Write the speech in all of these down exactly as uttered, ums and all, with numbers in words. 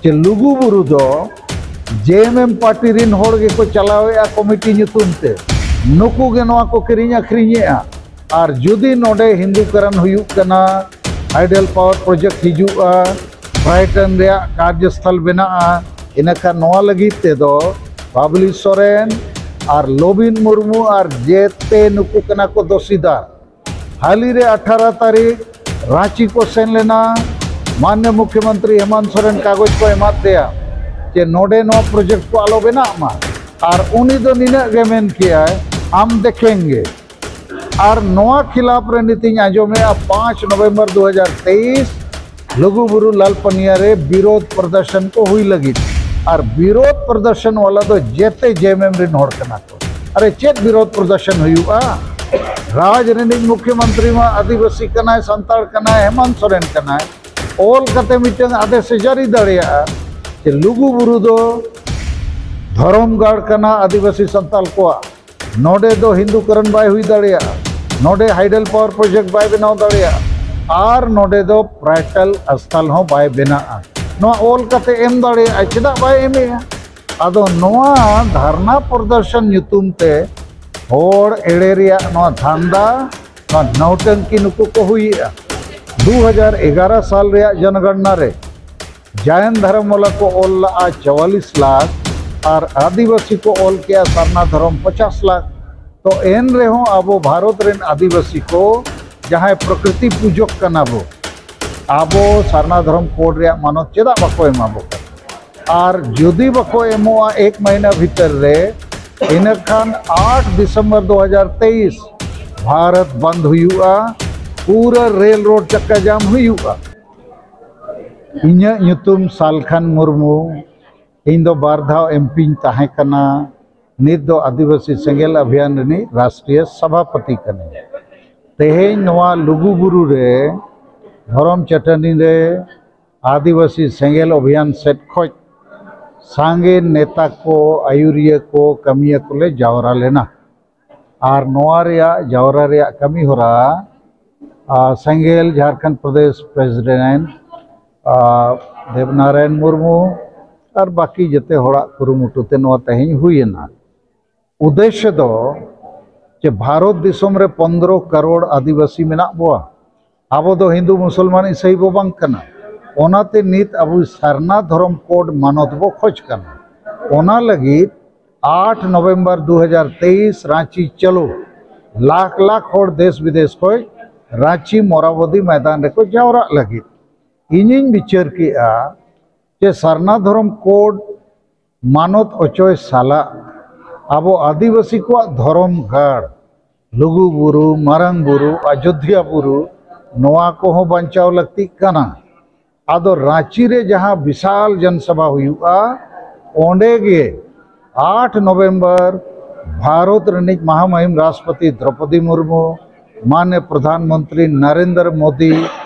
ᱡᱮ ᱞᱩᱜᱩ ᱵᱩᱨᱩ ᱫᱚ ᱡᱮ ᱮᱢ ᱮᱢ ᱯᱟᱨᱴᱤ ᱨᱤᱱ ᱦᱚᱲ ᱜᱮᱠᱚ ᱪᱟᱞᱟᱣᱮᱫᱼᱟ ᱠᱚᱢᱤᱴᱤ ᱧᱩᱛᱩᱢ ᱛᱮ, ᱱᱩᱠᱩ ᱜᱮ ᱱᱚᱣᱟ ᱠᱚ ᱠᱤᱨᱤᱧ ᱟᱹᱠᱷᱨᱤᱧᱮᱫᱼᱟ᱾ ᱟᱨ ᱡᱩᱫᱤ ᱱᱚᱰᱮ ᱦᱤᱱᱫᱩᱠᱚᱨᱚᱱ ᱦᱩᱭᱩᱜ ᱠᱟᱱᱟ, ᱦᱟᱭᱰᱮᱞ ᱯᱟᱣᱟᱨ ᱯᱨᱚᱡᱮᱠᱴ ᱦᱤᱡᱩᱜᱼᱟ, ᱵᱨᱟᱭᱴᱚᱱ ᱨᱮᱭᱟᱜ ᱠᱟᱨᱡᱚᱥᱛᱷᱚᱞ ᱵᱮᱱᱟᱜᱼᱟ, ᱤᱱᱟᱹᱠᱷᱟᱱ ᱱᱚᱣᱟ ᱞᱟᱹᱜᱤᱫ ᱛᱮᱫᱚ ᱵᱟᱵᱽᱞᱤ ᱥᱚᱨᱮᱱ ᱟᱨ ᱞᱚᱵᱤᱱ ᱢᱩᱨᱢᱩ ᱟᱨ ᱡᱮᱛᱮ ᱱᱩᱠᱩ ᱠᱟᱱᱟ ᱠᱚ ᱫᱚᱥᱤᱫᱟᱨ᱾ ᱦᱟᱹᱞᱤ ᱨᱮ ᱟᱴᱷᱟᱨᱚ ᱛᱟᱹᱨᱤᱠᱷ ᱨᱟᱸᱪᱤ ᱠᱚ ᱥᱮᱱ ᱞᱮᱱᱟ, ᱢᱟᱱᱱᱤᱭᱚ ᱢᱩᱠᱷᱭᱚᱢᱚᱱᱛᱨᱤ ᱦᱮᱢᱟᱱᱛ ᱥᱚᱨᱮᱱ ᱠᱟᱜᱚᱡᱽ ᱠᱚ ᱮᱢᱟᱫ ᱫᱮᱭᱟ ᱡᱮ ᱱᱚᱰᱮ ᱱᱚᱣᱟ ᱯᱨᱚᱡᱮᱠᱴ ᱠᱚ ᱟᱞᱚ ᱵᱮᱱᱟᱜ ᱢᱟ, ᱟᱨ ᱩᱱᱤ ᱫᱚ ᱱᱤᱱᱟᱹᱜ ᱜᱮ ᱢᱮᱱ ᱠᱮᱜᱼᱟᱭ, "ᱦᱟᱢ ᱫᱮᱠᱷᱮᱝᱜᱮ᱾" ᱟᱨ ᱱᱚᱣᱟ ᱠᱷᱤᱞᱟᱯ ᱨᱮ ᱱᱤᱛᱤᱧ ᱟᱸᱡᱚᱢᱮᱜᱼᱟ, ᱯᱟᱸᱪ ᱱᱚᱵᱷᱮᱢᱵᱚᱨ ᱫᱩ ᱦᱟᱡᱟᱨ ᱛᱮᱭᱤᱥ ᱞᱩᱜᱩᱵᱩᱨᱩ ᱞᱟᱞᱯᱟᱹᱱᱤᱭᱟ ᱨᱮ ᱵᱤᱨᱳᱫᱷ ᱯᱨᱚᱫᱚᱨᱥᱚᱱ ᱠᱚ ᱦᱩᱭ ᱞᱟᱹᱜᱤᱫ᱾ ᱟᱨ ᱵᱤᱨᱳᱫᱷ ᱯᱨᱚᱫᱚᱨᱥᱚᱱ ᱣᱟᱞᱟ ᱫᱚ ᱡᱮᱛᱮ ᱡᱮ ᱮᱢ ᱮᱢ ᱨᱤᱱ ᱦᱚᱲ ᱠᱟᱱᱟ ᱠᱚ᱾ ᱟᱨᱮ, ᱪᱮᱫ ᱵᱤᱨᱳᱫᱷ ᱯᱨᱚᱫᱚᱨᱥᱚᱱ ᱦᱩᱭᱩᱜᱼᱟ? ᱨᱟᱡᱽ ᱨᱤᱱᱤᱡ ᱢᱩᱠᱷᱭᱚᱢᱚᱱᱛᱨᱤ ᱢᱟ ᱟᱹᱫᱤᱵᱟᱹᱥᱤ ᱠᱟᱱᱟᱭ, ᱥᱟᱱᱛᱟᱲ ᱠᱟᱱᱟᱭ, ᱦᱮᱢᱟᱱᱛ ᱥᱚᱨᱮᱱ ᱠᱟᱱᱟᱭ᱾ ᱚᱞ ᱠᱟᱛᱮ ᱢᱤᱫᱴᱟᱝ ᱟᱫᱮᱥ ᱮ ᱡᱟᱹᱨᱤ ᱫᱟᱲᱮᱭᱟᱜᱼᱟ ᱡᱮ ᱞᱩᱜᱩᱵᱩᱨᱩ ᱫᱚ ᱫᱷᱚᱨᱚᱢ ᱜᱟᱲ ᱠᱟᱱᱟ ᱟᱹᱫᱤᱵᱟᱹᱥᱤ ᱥᱟᱱᱛᱟᱲ ᱠᱚᱣᱟᱜ, ᱱᱚᱰᱮ ᱫᱚ ᱦᱤᱱᱫᱩᱠᱚᱨᱚᱱ ᱵᱟᱭ ᱦᱩᱭ ᱫᱟᱲᱮᱭᱟᱜᱼᱟ, ᱱᱚᱰᱮ ᱦᱟᱭᱰᱮᱞ ᱯᱟᱣᱟᱨ ᱯᱨᱚᱡᱮᱠᱴ ᱵᱟᱭ ᱵᱮᱱᱟᱣ ᱫᱟᱲᱮᱭᱟᱜᱼᱟ, ᱟᱨ ᱱᱚᱰᱮ ᱫᱚ ᱯᱨᱟᱭᱴᱟᱞ ᱟᱥᱛᱷᱟᱞ ᱦᱚᱸ ᱵᱟᱭ ᱵᱮᱱᱟᱜᱼᱟ᱾ ᱱᱚᱣᱟ ᱚᱞ ᱠᱟᱛᱮ ᱮᱢ ᱫᱟᱲᱮᱭᱟᱜᱼᱟ, ᱪᱮᱫᱟᱜ ᱵᱟᱭ ᱮᱢᱮᱜᱼᱟ? ᱟᱫᱚ ᱱᱚᱣᱟ ᱫᱷᱟᱨᱱᱟ ᱯᱨᱚᱫᱚᱨᱥᱚᱱ ᱧᱩᱛᱩᱢ ᱛᱮ ᱦᱚᱲ ᱮᱲᱮ ᱨᱮᱭᱟᱜ ᱱᱚᱣᱟ ᱫᱷᱟᱱᱫᱟ, ᱱᱚᱣᱟ ᱱᱚᱣᱴᱟᱝᱠᱤ ᱱᱩᱠᱩ ᱠᱚ ᱦᱩᱭᱮᱜᱼᱟ᱾ ᱫᱩ ᱦᱟᱡᱟᱨ ᱮᱜᱟᱨᱚ ᱥᱟᱞ ᱨᱮᱭᱟᱜ ᱡᱚᱱᱚᱜᱚᱬᱱᱟ ᱨᱮ ᱡᱟᱭᱮᱱ ᱫᱷᱚᱨᱚᱢ ᱵᱟᱞᱟ ᱠᱚ ᱚᱞ ᱞᱟᱜᱼᱟ ᱪᱚᱣᱟᱞᱤᱥ ᱞᱟᱠᱷ ᱟᱨ ᱟᱹᱫᱤᱵᱟᱹᱥᱤ ᱠᱚ ᱚᱞ ᱠᱮᱜᱼᱟ ᱥᱟᱨᱱᱟ ᱫᱷᱚᱨᱚᱢ ᱯᱚᱪᱟᱥ ᱞᱟᱠᱷ᱾ ᱛᱚ ᱮᱱ ᱨᱮᱦᱚᱸ ᱟᱵᱚ ᱵᱷᱟᱨᱚᱛ ᱨᱮᱱ ᱟᱹᱫᱤᱵᱟᱹᱥᱤ ᱠᱚ ᱡᱟᱦᱟᱸᱭ ᱯᱨᱚᱠᱨᱤᱛᱤ ᱯᱩᱡᱚᱠ ᱠᱟᱱᱟ ᱵᱚ, ᱟᱵᱚ ᱥᱟᱨᱱᱟ ᱫᱷᱚᱨᱚᱢ ᱠᱳᱰ ᱨᱮᱭᱟᱜ ᱢᱟᱱᱚᱛ ᱪᱮᱫᱟᱜ ᱵᱟᱠᱚ ᱮᱢᱟ ᱵᱚ ᱠᱟᱱᱟ? ᱟᱨ ᱡᱩᱫᱤ ᱵᱟᱠᱚ ᱮᱢᱚᱜᱼᱟ ᱮᱠ ᱢᱟᱹᱦᱱᱟᱹ ᱵᱷᱤᱛᱟᱹᱨ ᱨᱮ, ᱤᱱᱟᱹᱠᱷᱟᱱ ᱟᱴ ᱰᱤᱥᱮᱢᱵᱚᱨ ᱫᱩ ᱦᱟᱡᱟᱨ ᱛᱮᱭᱤᱥ ᱵᱷᱟᱨᱚᱛ ᱵᱚᱱᱫ ᱦᱩᱭᱩᱜᱼᱟ, ᱯᱩᱨᱟᱹ ᱨᱮᱞ ᱨᱳᱰ ᱪᱟᱠᱟ ᱡᱟᱢ ᱦᱩᱭᱩᱜᱼᱟ᱾ ᱤᱧᱟᱹᱜ ᱧᱩᱛᱩᱢ ᱥᱟᱞᱠᱷᱟᱱ ᱢᱩᱨᱢᱩ᱾ ᱤᱧ ᱫᱚ ᱵᱟᱨ ᱫᱷᱟᱣ ᱮᱢ ᱯᱤᱧ ᱛᱟᱦᱮᱸ ᱠᱟᱱᱟ᱾ ᱱᱤᱛ ᱫᱚ ᱟᱹᱫᱤᱵᱟᱹᱥᱤ ᱥᱮᱸᱜᱮᱞ ᱚᱵᱷᱤᱭᱟᱱ ᱨᱤᱱᱤᱡ ᱨᱟᱥᱴᱨᱤᱭᱚ ᱥᱚᱵᱷᱟᱯᱚᱛᱤ ᱠᱟᱹᱱᱟᱹᱧ᱾ ᱛᱮᱦᱮᱧ ᱱᱚᱣᱟ ᱞᱩᱜᱩᱵᱩᱨᱩ ᱨᱮ ᱫᱷᱚᱨᱚᱢ ᱪᱟᱹᱴᱟᱹᱱᱤ ᱨᱮ ᱟᱹᱫᱤᱵᱟᱹᱥᱤ ᱥᱮᱸᱜᱮᱞ ᱚᱵᱷᱤᱭᱟᱱ ᱥᱮᱫ ᱠᱷᱚᱱ ᱥᱟᱸᱜᱮ ᱱᱮᱛᱟ ᱠᱚ, ᱟᱹᱭᱩᱨᱤᱭᱟᱹ ᱠᱚ, ᱠᱟᱹᱢᱤᱭᱟᱹ ᱠᱚᱞᱮ ᱡᱟᱣᱨᱟ ᱞᱮᱱᱟ᱾ ᱟᱨ ᱱᱚᱣᱟ ᱨᱮᱭᱟᱜ ᱡᱟᱣᱨᱟ ᱨᱮᱭᱟᱜ ᱠᱟᱹᱢᱤ ᱦᱚᱨᱟ, ᱟᱨ ᱥᱮᱸᱜᱮᱞ ᱡᱷᱟᱲᱠᱷᱚᱸᱰ ᱯᱨᱚᱫᱮᱥ ᱯᱨᱮᱥᱤᱰᱮᱱᱴ, ᱟᱨ ᱫᱮᱵᱽᱱᱟᱨᱟᱭᱚᱱ ᱢᱩᱨᱢᱩ ᱟᱨ ᱵᱟᱹᱠᱤ ᱡᱮᱛᱮ ᱦᱚᱲᱟᱜ ᱠᱩᱨᱩᱢᱩᱴᱩ ᱛᱮ ᱱᱚᱣᱟ ᱛᱮᱦᱮᱧ ᱦᱩᱭᱮᱱᱟ᱾ ᱩᱫᱽᱫᱮᱥᱥᱚ ᱫᱚ ᱡᱮ ᱵᱷᱟᱨᱚᱛ ᱫᱤᱥᱚᱢ ᱨᱮ ᱯᱚᱱᱫᱽᱨᱚ ᱠᱟᱨᱳᱲ ᱟᱹᱫᱤᱵᱟᱹᱥᱤ ᱢᱮᱱᱟᱜ ᱵᱚᱣᱟ᱾ ᱟᱵᱚ ᱫᱚ ᱦᱤᱱᱫᱩ, ᱢᱩᱥᱚᱞᱢᱟᱱ, ᱤᱥᱟᱹᱭ ᱵᱚ ᱵᱟᱝ ᱠᱟᱱᱟ᱾ ᱚᱱᱟᱛᱮ ᱱᱤᱛ ᱟᱵᱚ ᱥᱟᱨᱱᱟ ᱫᱷᱚᱨᱚᱢ ᱠᱳᱰ ᱢᱟᱱᱚᱛ ᱵᱚ ᱠᱷᱚᱡᱽ ᱠᱟᱱᱟ᱾ ᱚᱱᱟ ᱞᱟᱹᱜᱤᱫ ᱟᱴ ᱱᱚᱵᱷᱮᱢᱵᱚᱨ ᱫᱩ ᱦᱟᱡᱟᱨ ᱛᱮᱭᱤᱥ ᱨᱟᱸᱪᱤ ᱪᱟᱞᱩ, ᱞᱟᱠᱷ ᱞᱟᱠᱷ ᱦᱚᱲ ᱫᱮᱥ ᱵᱤᱫᱮᱥ ᱠᱷᱚᱱ ᱨᱟᱸᱪᱤ ᱢᱚᱨᱟᱵᱚᱫᱤ ᱢᱚᱭᱫᱟᱱ ᱨᱮᱠᱚ ᱡᱟᱣᱨᱟᱜ ᱞᱟᱹᱜᱤᱫ᱾ ᱤᱧᱤᱧ ᱵᱤᱪᱟᱹᱨ ᱠᱮᱜᱼᱟ ᱡᱮ ᱥᱟᱨᱱᱟ ᱫᱷᱚᱨᱚᱢ ᱠᱳᱰ ᱢᱟᱱᱚᱛ ᱚᱪᱚᱭ ᱥᱟᱞᱟᱜ ᱟᱵᱚ ᱟᱹᱫᱤᱵᱟᱹᱥᱤ ᱠᱚᱣᱟᱜ ᱫᱷᱚᱨᱚᱢ ᱜᱟᱲ, ᱞᱩᱜᱩ ᱵᱩᱨᱩ, ᱢᱟᱨᱟᱝ ᱵᱩᱨᱩ, ᱟᱡᱳᱫᱷᱭᱟ ᱵᱩᱨᱩ, ᱱᱚᱣᱟ ᱠᱚᱦᱚᱸ ᱵᱟᱧᱪᱟᱣ ᱞᱟᱹᱠᱛᱤᱜ ᱠᱟᱱᱟ᱾ ᱟᱫᱚ ᱨᱟᱸᱪᱤ ᱨᱮ ᱡᱟᱦᱟᱸ ᱵᱤᱥᱟᱞ ᱡᱚᱱᱥᱚᱵᱷᱟ ᱦᱩᱭᱩᱜᱼᱟ, ᱚᱸᱰᱮ ᱜᱮ ᱟᱴ ᱱᱚᱵᱷᱮᱢᱵᱚᱨ ᱵᱷᱟᱨᱚᱛ ᱨᱤᱱᱤᱡ ᱢᱟᱦᱟᱢᱟᱦᱤᱢ ᱨᱟᱥᱴᱨᱚᱯᱚᱛᱤ ᱫᱨᱚᱯᱚᱫᱤ ᱢᱩᱨᱢᱩ, ᱢᱟᱱᱱᱤᱭᱚ ᱯᱨᱚᱫᱷᱟᱱ ᱢᱚᱱᱛᱨᱤ ᱱᱚᱨᱮᱱᱫᱨᱚ ᱢᱳᱫᱤ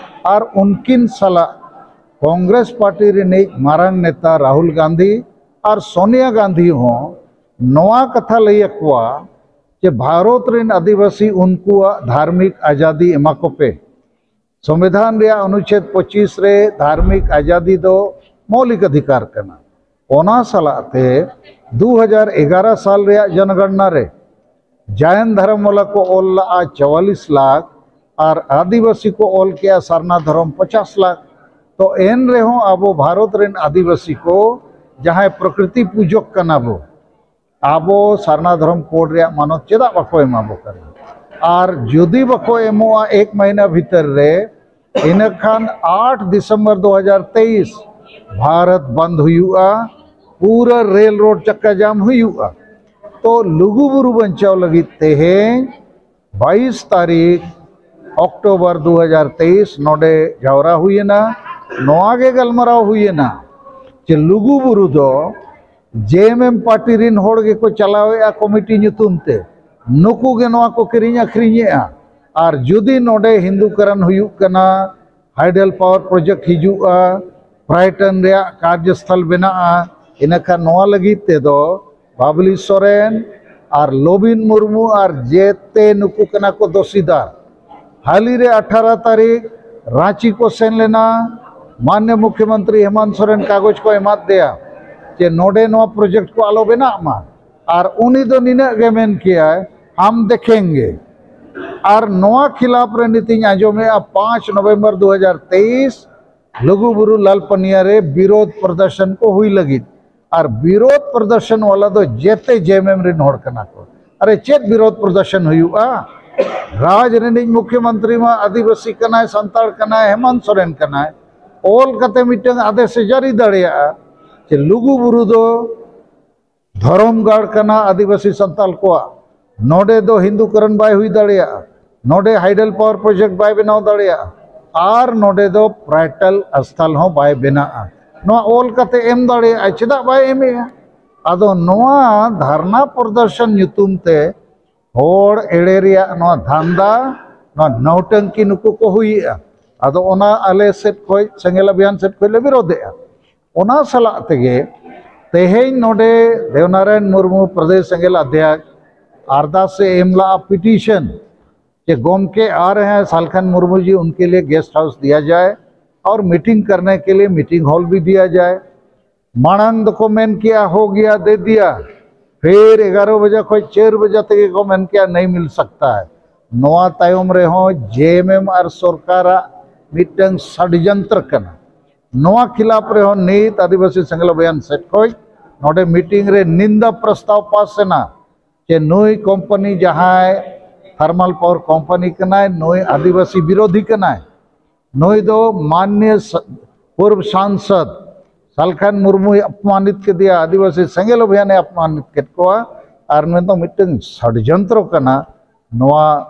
ᱟᱨ ᱩᱱᱠᱤᱱ ᱥᱟᱞᱟᱜ ᱠᱚᱝᱜᱨᱮᱥ ᱯᱟᱨᱴᱤ ᱨᱤᱱᱤᱡ ᱢᱟᱨᱟᱝ ᱱᱮᱛᱟ ᱨᱟᱦᱩᱞ ᱜᱟᱱᱫᱷᱤ ᱟᱨ ᱥᱳᱱᱤᱭᱟ ᱜᱟᱱᱫᱷᱤ ᱦᱚᱸ ᱱᱚᱣᱟ ᱠᱟᱛᱷᱟ ᱞᱟᱹᱭ ᱟᱠᱚᱣᱟ ᱡᱮ ᱵᱷᱟᱨᱚᱛ ᱨᱤᱱ ᱟᱹᱫᱤᱵᱟᱹᱥᱤ ᱩᱱᱠᱩᱣᱟᱜ ᱫᱷᱟᱨᱢᱤᱠ ᱟᱡᱟᱫᱤ ᱮᱢᱟ ᱠᱚᱯᱮ᱾ ᱥᱚᱝᱵᱤᱫᱷᱟᱱ ᱨᱮᱭᱟᱜ ᱚᱱᱩᱪᱷᱮᱫ ᱯᱚᱸᱪᱤᱥ ᱨᱮ ᱫᱷᱟᱨᱢᱤᱠ ᱟᱡᱟᱫᱤ ᱫᱚ ᱢᱳᱣᱞᱤᱠ ᱚᱫᱷᱤᱠᱟᱨ ᱠᱟᱱᱟ᱾ ᱚᱱᱟ ᱥᱟᱞᱟᱜ ᱛᱮ ᱫᱩ ᱦᱟᱡᱟᱨ ᱮᱜᱟᱨᱚ ᱥᱟᱞ ᱨᱮᱭᱟᱜ ᱡᱚᱱᱜᱚᱬᱱᱟ ᱨᱮ ᱡᱟᱭᱮᱱ ᱫᱷᱚᱨᱚᱢ ᱣᱟᱞᱟ ᱠᱚ ᱚᱞ ᱞᱟᱜᱼᱟ ᱪᱚᱣᱟᱞᱤᱥ ᱞᱟᱠᱷ ᱟᱨ ᱟᱹᱫᱤᱵᱟᱹᱥᱤ ᱠᱚ ᱚᱞ ᱠᱮᱜᱼᱟ ᱥᱟᱨᱱᱟ ᱫᱷᱚᱨᱚᱢ ᱯᱚᱪᱟᱥ ᱞᱟᱠᱷ᱾ ᱛᱚ ᱮᱱ ᱨᱮᱦᱚᱸ ᱟᱵᱚ ᱵᱷᱟᱨᱚᱛ ᱨᱮᱱ ᱟᱹᱫᱤᱵᱟᱹᱥᱤ ᱠᱚ ᱡᱟᱦᱟᱸᱭ ᱯᱨᱚᱠᱨᱤᱛᱤ ᱯᱩᱡᱚᱠ ᱠᱟᱱᱟ ᱵᱚ, ᱟᱵᱚ ᱥᱟᱨᱱᱟ ᱫᱷᱚᱨᱚᱢ ᱠᱳᱰ ᱨᱮᱭᱟᱜ ᱢᱟᱱᱚᱛ ᱪᱮᱫᱟᱜ ᱵᱟᱠᱚ ᱮᱢᱟ ᱵᱚ ᱠᱟᱱᱟ? ᱟᱨ ᱡᱩᱫᱤ ᱵᱟᱠᱚ ᱮᱢᱚᱜᱼᱟ ᱮᱠ ᱢᱟᱹᱦᱱᱟᱹ ᱵᱷᱤᱛᱟᱹᱨ ᱨᱮ, ᱤᱱᱟᱹ ᱠᱷᱟᱱ ᱟᱴ ᱫᱤᱥᱚᱢᱵᱚᱨ ᱫᱩ ᱦᱟᱡᱟᱨ ᱛᱮᱭᱤᱥ ᱵᱷᱟᱨᱚᱛ ᱵᱚᱱᱫ ᱦᱩᱭᱩᱜᱼᱟ, ᱯᱩᱨᱟᱹ ᱨᱮᱞ ᱨᱳᱰ ᱪᱟᱠᱟ ᱡᱟᱢ ᱦᱩᱭᱩᱜᱼᱟ᱾ ᱛᱚ ᱞᱩᱜᱩ ᱵᱩᱨᱩ ᱵᱟᱧᱪᱟᱣ ᱞᱟᱹᱜᱤᱫ ᱛᱮᱦᱮᱧ ᱵᱟᱭᱤᱥ ᱛᱟᱹᱨᱤᱠᱷ ᱚᱠᱴᱳᱵᱚᱨ ᱫᱩ ᱦᱟᱡᱟᱨ ᱛᱮᱭᱤᱥ ᱱᱚᱰᱮ ᱡᱟᱣᱨᱟ ᱦᱩᱭᱮᱱᱟ᱾ ᱱᱚᱣᱟ ᱜᱮ ᱜᱟᱞᱢᱟᱨᱟᱣ ᱦᱩᱭᱮᱱᱟ ᱡᱮ ᱞᱩᱜᱩ ᱵᱩᱨᱩ ᱫᱚ ᱡᱮ ᱮᱢ ᱮᱢ ᱯᱟᱨᱴᱤ ᱨᱤᱱ ᱦᱚᱲ ᱜᱮᱠᱚ ᱪᱟᱞᱟᱣᱮᱫᱼᱟ ᱠᱚᱢᱤᱴᱤ ᱧᱩᱛᱩᱢ ᱛᱮ, ᱱᱩᱠᱩ ᱜᱮ ᱱᱚᱣᱟ ᱠᱚ ᱠᱤᱨᱤᱧ ᱟᱹᱠᱷᱨᱤᱧᱮᱫᱼᱟ᱾ ᱟᱨ ᱡᱩᱫᱤ ᱱᱚᱰᱮ ᱦᱤᱱᱫᱩᱠᱚᱨᱚᱱ ᱦᱩᱭᱩᱜ ᱠᱟᱱᱟ, ᱦᱟᱭᱰᱮᱞ ᱯᱟᱣᱟᱨ ᱯᱨᱚᱡᱮᱠᱴ ᱦᱤᱡᱩᱜᱼᱟ, ᱯᱨᱟᱭᱴᱚᱱ ᱨᱮᱭᱟᱜ ᱠᱟᱨᱡᱚᱥᱛᱷᱚᱞ ᱵᱮᱱᱟᱜᱼᱟ, ᱤᱱᱟᱹᱠᱷᱟᱱ ᱱᱚᱣᱟ ᱞᱟᱹᱜᱤᱫ ᱛᱮᱫᱚ ᱵᱟᱵᱽᱞᱤ ᱥᱚᱨᱮᱱ ᱟᱨ ᱞᱚᱵᱤᱱ ᱢᱩᱨᱢᱩ ᱟᱨ ᱡᱮᱛᱮ ᱱᱩᱠᱩ ᱠᱟᱱᱟ ᱠᱚ ᱫᱚᱥᱤᱫᱟᱨ᱾ ᱦᱟᱹᱞᱤ ᱨᱮ ᱟᱴᱷᱟᱨᱚ ᱛᱟᱹᱨᱤᱠᱷ ᱨᱟᱸᱪᱤ ᱠᱚ ᱥᱮᱱ ᱞᱮᱱᱟ, ᱢᱟᱱᱱᱤᱭᱚ ᱢᱩᱠᱷᱭᱚᱢᱚᱱᱛᱨᱤ ᱦᱮᱢᱟᱱᱛ ᱥᱚᱨᱮᱱ ᱠᱟᱜᱚᱡᱽ ᱠᱚ ᱮᱢᱟᱫ ᱫᱮᱭᱟ ᱡᱮ ᱱᱚᱰᱮ ᱱᱚᱣᱟ ᱯᱨᱚᱡᱮᱠᱴ ᱠᱚ ᱟᱞᱚ ᱵᱮᱱᱟᱜ ᱢᱟ, ᱟᱨ ᱩᱱᱤ ᱫᱚ ᱱᱤᱱᱟᱹᱜ ᱜᱮ ᱢᱮᱱ ᱠᱮᱭᱟᱭ, "ᱦᱟᱢ ᱫᱮᱠᱷᱮᱝᱜᱮ", ᱟᱨ ᱱᱚᱣᱟ ᱠᱷᱤᱞᱟᱯ ᱨᱮ ᱱᱤᱛᱤᱧ ᱟᱸᱡᱚᱢᱮᱜᱼᱟ ᱯᱟᱸᱪ ᱱᱚᱵᱷᱮᱢᱵᱚᱨ ᱫᱩ ᱦᱟᱡᱟᱨ ᱛᱮᱭᱤᱥ ᱞᱩᱜᱩᱵᱩᱨᱩ ᱞᱟᱞᱯᱟᱹᱱᱤᱭᱟ ᱨᱮ ᱵᱤᱨᱳᱫᱷ ᱯᱨᱚᱫᱚᱨᱥᱚᱱ ᱠᱚ ᱦᱩᱭ ᱞᱟᱹᱜᱤᱫ, ᱟᱨ ᱵᱤᱨᱳᱫᱷ ᱯᱨᱚᱫᱚᱨᱥᱚᱱ ᱣᱟᱞᱟ ᱫᱚ ᱡᱮᱛᱮ ᱡᱮ ᱮᱢ ᱮᱢ ᱨᱮᱱ ᱦᱚᱲ ᱠᱟᱱᱟ ᱠᱚ᱾ ᱟᱨᱮ, ᱪᱮᱫ ᱵᱤᱨᱳᱫᱷ ᱯᱨᱚᱫᱚᱨᱥᱚᱱ ᱦᱩᱭᱩᱜᱼᱟ? ᱨᱟᱡᱽ ᱨᱤᱱᱤᱡ ᱢᱩᱠᱷᱭᱚᱢᱚᱱᱛᱨᱤ ᱢᱟ ᱟᱹᱫᱤᱵᱟᱹᱥᱤ ᱠᱟᱱᱟᱭ, ᱥᱟᱱᱛᱟᱲ ᱠᱟᱱᱟᱭ, ᱦᱮᱢᱟᱱᱛ ᱥᱚᱨᱮᱱ ᱠᱟᱱᱟᱭ, ᱚᱞ ᱠᱟᱛᱮ ᱢᱤᱫᱴᱟᱝ ᱟᱫᱮᱥ ᱮ ᱡᱟᱹᱨᱤ ᱫᱟᱲᱮᱭᱟᱜᱼᱟ ᱡᱮ ᱞᱩᱜᱩ ᱵᱩᱨᱩ ᱫᱚ ᱫᱷᱚᱨᱚᱢ ᱜᱟᱲ ᱠᱟᱱᱟ ᱟᱹᱫᱤᱵᱟᱹᱥᱤ ᱥᱟᱱᱛᱟᱲ ᱠᱚᱣᱟᱜ, ᱱᱚᱰᱮ ᱫᱚ ᱦᱤᱱᱫᱩᱠᱚᱨᱚᱱ ᱵᱟᱭ ᱦᱩᱭ ᱫᱟᱲᱮᱭᱟᱜᱼᱟ, ᱱᱚᱰᱮ ᱦᱟᱭᱰᱮᱞ ᱯᱟᱣᱟᱨ ᱯᱨᱚᱡᱮᱠᱴ ᱵᱟᱭ ᱵᱮᱱᱟᱣ ᱫᱟᱲᱮᱭᱟᱜᱼᱟ, ᱟᱨ ᱱᱚᱰᱮ ᱫᱚ ᱯᱨᱟᱭᱴᱟᱞ ᱟᱥᱛᱷᱟᱞ ᱦᱚᱸ ᱵᱟᱭ ᱵᱮᱱᱟᱜᱼᱟ᱾ ᱱᱚᱣᱟ ᱚᱞ ᱠᱟᱛᱮ ᱮᱢ ᱫᱟᱲᱮᱭᱟᱜᱼᱟ, ᱪᱮᱫᱟᱜ ᱵᱟᱭ ᱮᱢᱮᱜᱼᱟ? ᱟᱫᱚ ᱱᱚᱣᱟ ᱫᱷᱟᱨᱱᱟ ᱯᱨᱚᱫᱚᱨᱥᱚᱱ ᱧᱩᱛᱩᱢ ᱛᱮ ᱦᱚᱲ ᱮᱲᱮ ᱨᱮᱭᱟᱜ ᱱᱚᱣᱟ ᱫᱷᱟᱱᱫᱟ, ᱱᱚᱣᱟ ᱱᱚᱣᱴᱟᱝᱠᱤ ᱱᱩᱠᱩ ᱠᱚ ᱦᱩᱭᱮᱜᱼᱟ᱾ ᱟᱫᱚ ᱚᱱᱟ ᱟᱞᱮ ᱥᱮᱫ ᱠᱷᱚᱡ, ᱥᱮᱸᱜᱮᱞ ᱚᱵᱷᱤᱭᱟᱱ ᱥᱮᱫ ᱠᱷᱚᱡ ᱞᱮ ᱵᱤᱨᱳᱫᱷᱮᱜᱼᱟ᱾ ᱚᱱᱟ ᱥᱟᱞᱟᱜ ᱛᱮᱜᱮ ᱛᱮᱦᱮᱧ ᱱᱚᱰᱮ ᱫᱮᱣᱱᱟᱨᱟᱭᱚᱱ ᱢᱩᱨᱢᱩ ᱯᱨᱚᱫᱮᱥ ᱥᱮᱸᱜᱮᱞ ᱚᱫᱷᱭᱟᱠ ᱟᱨᱫᱟᱥ ᱮ ᱮᱢ ᱞᱟᱜᱼᱟ, ᱯᱤᱴᱤᱥᱚᱱ, ᱡᱮ ᱜᱚᱢᱠᱮ ᱟ ᱨᱮ ᱦᱮᱸ ᱥᱟᱞᱠᱷᱟᱱ ᱢᱩᱨᱢᱩ ᱡᱤ, ᱩᱱᱠᱮ ᱞᱤᱭᱮ ᱜᱮᱥᱴ ᱦᱟᱣᱩᱥ ᱫᱤᱭᱟ ᱡᱟᱭ ᱟᱨ ᱢᱤᱴᱤᱝ ᱠᱟᱨᱱᱮ ᱠᱮ ᱞᱤᱭᱮ ᱢᱤᱴᱤᱝ ᱦᱚᱞ ᱵᱷᱤ ᱫᱤᱭᱟ ᱡᱟᱭ᱾ ᱢᱟᱲᱟᱝ ᱫᱚᱠᱚ ᱢᱮᱱ ᱠᱮᱜᱼᱟ, "ᱦᱳ ᱜᱮᱭᱟ, ᱫᱮ ᱫᱤᱭᱟ", ᱯᱷᱤᱨ ᱮᱜᱟᱨᱚ ᱵᱟᱡᱟ ᱠᱷᱚᱡ ᱪᱟᱨ ᱵᱟᱡᱟ ᱛᱮᱜᱮ ᱠᱚ ᱢᱮᱱ ᱠᱮᱜᱼᱟ, "ᱱᱟᱦᱤ ᱢᱤᱞ ᱥᱟᱠᱛᱟ ᱦᱟᱭ"᱾ ᱱᱚᱣᱟ ᱛᱟᱭᱚᱢ ᱨᱮᱦᱚᱸ ᱡᱮ ᱮᱢ ᱮᱢ ᱟᱨ ᱥᱚᱨᱠᱟᱨᱟᱜ ᱢᱤᱫᱴᱟᱝ ᱥᱟᱰᱡᱚᱱᱛᱨᱚ ᱠᱟᱱᱟ᱾ ᱱᱚᱣᱟ ᱠᱷᱤᱞᱟᱯ ᱨᱮᱦᱚᱸ ᱱᱤᱛ ᱟᱹᱫᱤᱵᱟᱹᱥᱤ ᱥᱮᱸᱜᱮᱞ ᱚᱵᱷᱤᱭᱟᱱ ᱥᱮᱫ ᱠᱷᱚᱡ ᱱᱚᱰᱮ ᱢᱤᱴᱤᱝ ᱨᱮ ᱱᱤᱱᱫᱟ ᱯᱨᱚᱥᱛᱟᱵ ᱯᱟᱥ ᱮᱱᱟ ᱡᱮ ᱱᱩᱭ ᱠᱳᱢᱯᱟᱱᱤ, ᱡᱟᱦᱟᱸᱭ ᱛᱷᱟᱨᱢᱟᱞ ᱯᱟᱣᱟᱨ ᱠᱳᱢᱯᱟᱱᱤ ᱠᱟᱱᱟᱭ, ᱱᱩᱭ ᱟᱹᱫᱤᱵᱟᱹᱥᱤ ᱵᱤᱨᱳᱫᱷᱤ ᱠᱟᱱᱟᱭ, ᱱᱩᱭ ᱫᱚ ᱢᱟᱱᱱᱤᱭᱚ ᱥᱟ-, ᱯᱩᱨᱵ ᱥᱟᱝᱥᱚᱫ ᱥᱟᱞᱠᱷᱟᱱ ᱢᱩᱨᱢᱩᱭ ᱚᱯᱢᱟᱱᱤᱛ ᱠᱮᱫᱮᱭᱟ, ᱟᱹᱫᱤᱵᱟᱹᱥᱤ ᱥᱮᱸᱜᱮᱞ ᱚᱵᱷᱤᱭᱟᱱᱮ ᱚᱯᱢᱟᱱᱤᱛ ᱠᱮᱫ ᱠᱚᱣᱟ, ᱟᱨ ᱱᱩᱭ ᱫᱚ ᱢᱤᱫᱴᱟᱝ ᱥᱚᱰᱡᱚᱱᱛᱨᱚ ᱠᱟᱱᱟ ᱱᱚᱣᱟ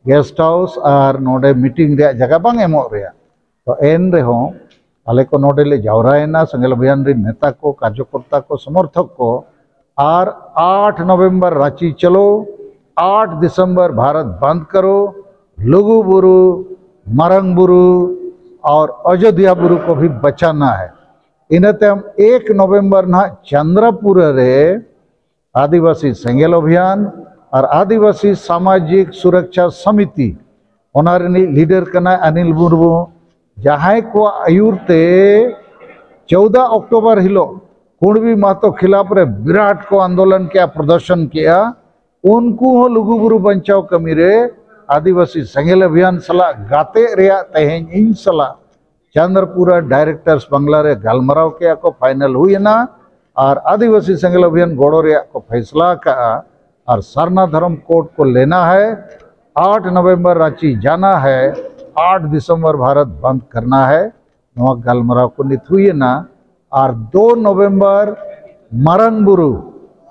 ᱜᱮᱥᱴ ᱦᱟᱣᱩᱥ ᱟᱨ ᱱᱚᱰᱮ ᱢᱤᱴᱤᱝ ᱨᱮᱭᱟᱜ ᱡᱟᱭᱜᱟ ᱵᱟᱝ ᱮᱢᱚᱜ ᱨᱮᱭᱟᱜ᱾ ᱛᱚ ᱮᱱ ᱨᱮᱦᱚᱸ ᱟᱞᱮ ᱠᱚ ᱱᱚᱰᱮ ᱞᱮ ᱡᱟᱣᱨᱟᱭᱮᱱᱟ, ᱥᱮᱸᱜᱮᱞ ᱚᱵᱷᱤᱭᱟᱱ ᱨᱮᱱ ᱱᱮᱛᱟ ᱠᱚ, ᱠᱟᱨᱡᱚᱠᱚᱨᱛᱟ ᱠᱚ, ᱥᱚᱢᱚᱨᱛᱷᱚᱠ ᱠᱚ, ᱟᱨ ᱟᱴ ᱱᱚᱵᱷᱮᱢᱵᱚᱨ ᱨᱟᱸᱪᱤ ᱪᱚᱞᱚ, ᱟᱴ ᱫᱤᱥᱚᱢᱵᱚᱨ ᱵᱷᱟᱨᱚᱛ ᱵᱟᱸᱫ ᱠᱟᱨᱳ, ᱞᱩᱜᱩ ᱵᱩᱨᱩ, ᱢᱟᱨᱟᱝ ᱵᱩᱨᱩ ᱟᱨ ᱚᱡᱳᱫᱷᱭᱟ ᱵᱩᱨᱩ ᱠᱚ ᱵᱷᱤ ᱵᱟᱪᱟᱱᱟ ᱦᱟᱭ᱾ ᱤᱱᱟᱹ ᱛᱟᱭᱚᱢ ᱮᱠ ᱱᱚᱵᱷᱮᱢᱵᱚᱨ ᱱᱟᱦᱟᱜ ᱪᱟᱸᱫᱽᱨᱟᱯᱩᱨᱟ ᱨᱮ ᱟᱹᱫᱤᱵᱟᱹᱥᱤ ᱥᱮᱸᱜᱮᱞ ᱚᱵᱷᱤᱭᱟᱱ ᱟᱨ ᱟᱹᱫᱤᱵᱟᱹᱥᱤ ᱥᱟᱢᱟᱡᱤᱠ ᱥᱩᱨᱚᱠᱪᱷᱟ ᱥᱚᱢᱤᱛᱤ, ᱚᱱᱟ ᱨᱤᱱᱤᱡ ᱞᱤᱰᱟᱨ ᱠᱟᱱᱟᱭ ᱚᱱᱤᱞ ᱢᱩᱨᱢᱩ, ᱡᱟᱦᱟᱸᱭ ᱠᱚᱣᱟᱜ ᱟᱹᱭᱩᱨ ᱛᱮ ᱪᱳᱣᱫᱟ ᱚᱠᱴᱳᱵᱚᱨ ᱦᱤᱞᱳᱜ ᱠᱩᱬᱵᱤ ᱢᱟᱦᱟᱛᱚ ᱠᱷᱤᱞᱟᱯ ᱨᱮ ᱵᱤᱨᱟᱴ ᱠᱚ ᱟᱱᱫᱳᱞᱚᱱ ᱠᱮᱜᱼᱟ, ᱯᱨᱚᱫᱚᱨᱥᱚᱱ ᱠᱮᱜᱼᱟ, ᱩᱱᱠᱩ ᱦᱚᱸ ᱞᱩᱜᱩᱵᱩᱨᱩ ᱵᱟᱧᱪᱟᱣ ᱠᱟᱹᱢᱤ ᱨᱮ ᱟᱹᱫᱤᱵᱟᱹᱥᱤ ᱥᱮᱸᱜᱮᱞ ᱚᱵᱷᱤᱭᱟᱱ ᱥᱟᱞᱟᱜ ᱜᱟᱛᱮᱜ ᱨᱮᱭᱟᱜ ᱛᱮᱦᱮᱧ ᱤᱧ ᱥᱟᱞᱟᱜ ᱪᱟᱸᱫᱽᱨᱯᱩᱨᱟ ᱰᱟᱭᱨᱮᱠᱴᱚᱨᱥ ᱵᱟᱝᱞᱟ ᱨᱮ ᱜᱟᱞᱢᱟᱨᱟᱣ ᱠᱮᱜᱼᱟ ᱠᱚ, ᱯᱷᱟᱭᱱᱟᱞ ᱦᱩᱭ ᱮᱱᱟ᱾ ᱟᱨ ᱟᱹᱫᱤᱵᱟᱹᱥᱤ ᱥᱮᱸᱜᱮᱞ ᱚᱵᱷᱤᱭᱟᱱ ᱜᱚᱲᱚ ᱨᱮᱭᱟᱜ ᱠᱚ ᱯᱷᱮᱥᱞᱟ ᱟᱠᱟᱜᱼᱟ᱾ ᱟᱨ ᱥᱟᱨᱱᱟ ᱫᱷᱚᱨᱚᱢ ᱠᱳᱰ ᱠᱚ ᱞᱮᱱᱟ ᱦᱮ, ᱟᱴ ᱱᱚᱵᱷᱮᱢᱵᱚᱨ ᱨᱟᱸᱪᱤ ᱡᱟᱱᱟ ᱦᱮ, ᱟᱴ ᱫᱤᱥᱚᱢᱵᱚᱨ ᱵᱷᱟᱨᱚᱛ ᱵᱟᱸᱫ ᱠᱟᱨᱱᱟ ᱦᱮ᱾ ᱱᱚᱣᱟ ᱜᱟᱞᱢᱟᱨᱟᱣ ᱠᱚ ᱱᱤᱛ ᱦᱩᱭ ᱮᱱᱟ᱾ ᱟᱨ ᱫᱩ ᱱᱚᱵᱷᱮᱢᱵᱚᱨ ᱢᱟᱨᱟᱝ ᱵᱩᱨᱩ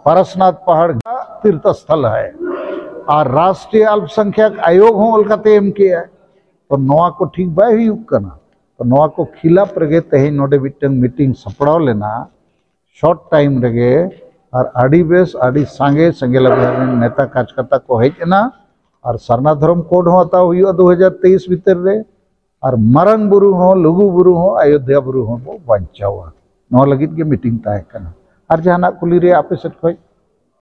ᱯᱟᱨᱟᱥᱱᱟᱛᱷ ᱯᱟᱦᱟᱲ ᱛᱤᱨᱛᱷᱚᱥᱛᱷᱚᱞ ᱦᱮ᱾ ᱟᱨ ᱨᱟᱥᱴᱨᱤᱭᱚ ᱟᱞᱯᱥᱚᱝᱠᱷᱭᱟᱠ ᱟᱭᱳᱜᱽ ᱦᱚᱸ ᱚᱞ ᱠᱟᱛᱮ ᱮᱢ ᱠᱮᱜᱼᱟ᱾ ᱛᱚ ᱱᱚᱣᱟ ᱠᱚ ᱴᱷᱤᱠ ᱵᱟᱭ ᱦᱩᱭᱩᱜ ᱠᱟᱱᱟ᱾ ᱛᱚ ᱱᱚᱣᱟ ᱠᱚ ᱠᱷᱤᱞᱟᱯ ᱨᱮᱜᱮ ᱛᱮᱦᱮᱧ ᱱᱚᱰᱮ ᱢᱤᱫᱴᱟᱝ ᱢᱤᱴᱤᱝ ᱥᱟᱯᱲᱟᱣ ᱞᱮᱱᱟ, ᱥᱚᱨᱴ ᱴᱟᱭᱤᱢ ᱨᱮᱜᱮ᱾ ᱟᱨ ᱟᱹᱰᱤ ᱵᱮᱥ, ᱟᱹᱰᱤ ᱥᱟᱸᱜᱮ ᱥᱮᱸᱜᱮᱞ ᱚᱵᱷᱤᱭᱟᱱ ᱨᱮᱱ ᱱᱮᱛᱟ ᱠᱟᱡᱽᱠᱟᱨᱛᱟ ᱠᱚ ᱦᱮᱡ ᱮᱱᱟ᱾ ᱟᱨ ᱥᱟᱨᱱᱟ ᱫᱷᱚᱨᱚᱢ ᱠᱳᱰ ᱦᱚᱸ ᱦᱟᱛᱟᱣ ᱦᱩᱭᱩᱜᱼᱟ ᱫᱩ ᱦᱟᱡᱟᱨ ᱛᱮᱭᱤᱥ ᱵᱷᱤᱛᱤᱨ ᱨᱮ᱾ ᱟᱨ ᱢᱟᱨᱟᱝ ᱵᱩᱨᱩ ᱦᱚᱸ, ᱞᱩᱜᱩ ᱵᱩᱨᱩ ᱦᱚᱸ, ᱟᱭᱳᱫᱷᱭᱟ ᱵᱩᱨᱩ ᱦᱚᱸ ᱵᱚ ᱵᱟᱧᱪᱟᱣᱟ᱾ ᱱᱚᱣᱟ ᱞᱟᱹᱜᱤᱫ ᱜᱮ ᱢᱤᱴᱤᱝ ᱛᱟᱦᱮᱸ ᱠᱟᱱᱟ᱾ ᱟᱨ ᱡᱟᱦᱟᱱᱟᱜ ᱠᱩᱞᱤ ᱨᱮᱭᱟᱜ ᱟᱯᱮ ᱥᱮᱫ ᱠᱷᱚᱱ?